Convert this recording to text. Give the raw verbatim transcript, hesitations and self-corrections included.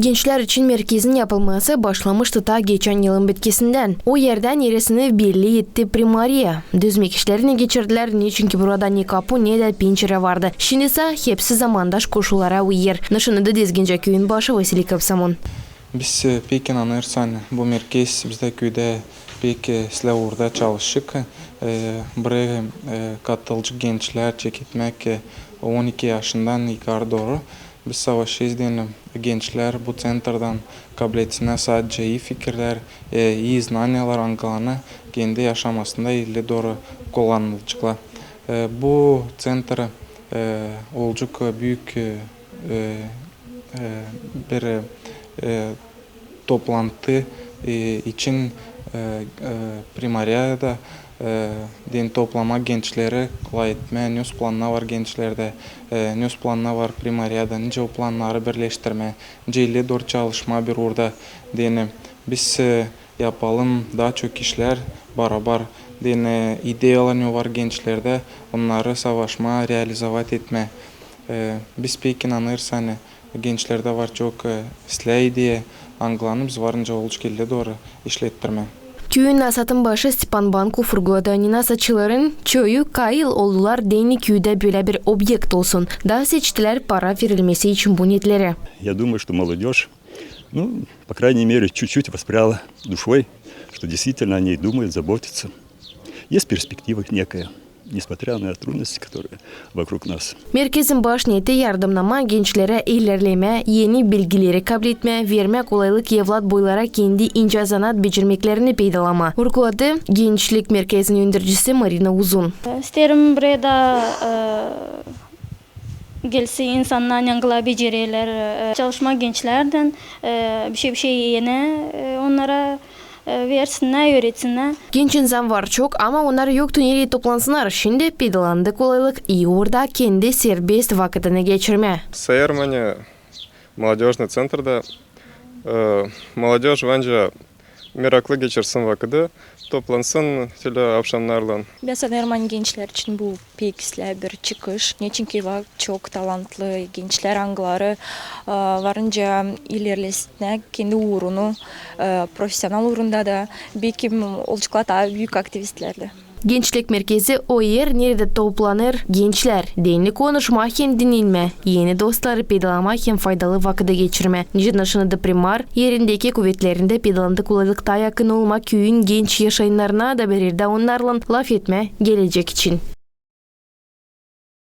Gençlär için merkezin yapılması başlamıştı taa geçän yılın bitkisindän. O erdä neresini belli etti primariya. Düzmäk işlerini geçirdilär, neçinki burada ne kapu, ne dä pençerä vardı. Şindi sä hepsi zamandaş koşullara uyêr. Nışanıdı Dizgincä küüyün başı Vasiliy Kapsamun. Biz, e, pek inanêrız, ani bu merkez bizdä küüdä pek, e, islää uurda çalışêr. E, burayı, e, katılacek gençlär çeketmäk, e, on iki yaşından yukarı dooru. Biz savaşêrız deyni gençlär bu ţentrdan kabletsin sade iyi fikirlär, e, iyi znaniyalar, angılarını kendi yaşamasında ileri dooru kullanaceklar. E, bu ţentr, e, olacek büük, e, e, e, bir, e, toplantı, e, için, e, e, primariada, e, deyni toplamaa gençleri, lafetmää, ne öz plannar var gençlerdä, e, ne öz plannar var primariada, nicä o plannarı birleştirmää, nicä ileri dooru çalışmaa bir uurda, deyni biz, e, yapalım taa çok işlär barabar, deyni ideyalar ne var gençlerdä, onnarı savaşmaa, realizovat etmää. E, biz pek inanêrız, ani gençlerdä var çok, e, islää ideya, angılarını biz varınca olacek ileri dooru işlettirmää. Küüyün nasatın başı Stepan Bankov vurguladı, ani nasatçıların çoyu kayıl oldular, deyni küüdä bölä bir obyekt olsun. Taa seçtilär para verilmesi için bu neetleri. Я думаю, что молодёжь, ну, по крайней мере, чуть-чуть воспряла душой, что действительно о ней думают, заботятся. Есть перспектива некая, несмотря на трудности, которые вокруг нас. Merkezin baş neeti yardımnamaa gençlerä ilerlemää, eni bilgileri kabletmää, vermää kolaylık evlat boylara kendi incä zanaat becermeklerini peydalamaa, vurguladı Gençlik merkezinin öndürücisi Marina Uzun. İsteerim, buraya da, e, gelsin insannar, angıları becererlär, e, çalışmaa gençlerdän, e, bir şey, bir şey eni, e, onnara, e, versinnär, üüretsinnär. Genç insan var çok, ama onnar yoktu nereyi toplansınnar. Şindi peydalandı kolaylık, i orada kendi serbest vakıdını geçirmää. Sayêrım, ani молодёжный центрда, e, молодёжь bence meraklı geçirsin vakıdı, toplansın şölä avşamnarlan. Bän sanêrım, ani gençlär için bu pek islää bir çıkış. Neçinki var çok talantlı gençlär, angıları, e, varınca ilerletsinär kendi uurunu, e, profesional uurunda da, bekim olaceklar taa büük aktivistlär dä. Gençlik merkezi o er, neredä toplanêr gençlär, deyni konuşmaa hem dinnenmää, eni dostları peydalamaa hem faydalı vakıdı geçirmää. Nicä nışannadı primar, erindeki kuvetlerindä peydalandı kolaylık taa yakın olmaa küüyün genç yaşayannarına da bir erdä onnarlan lafetmää gelecek için.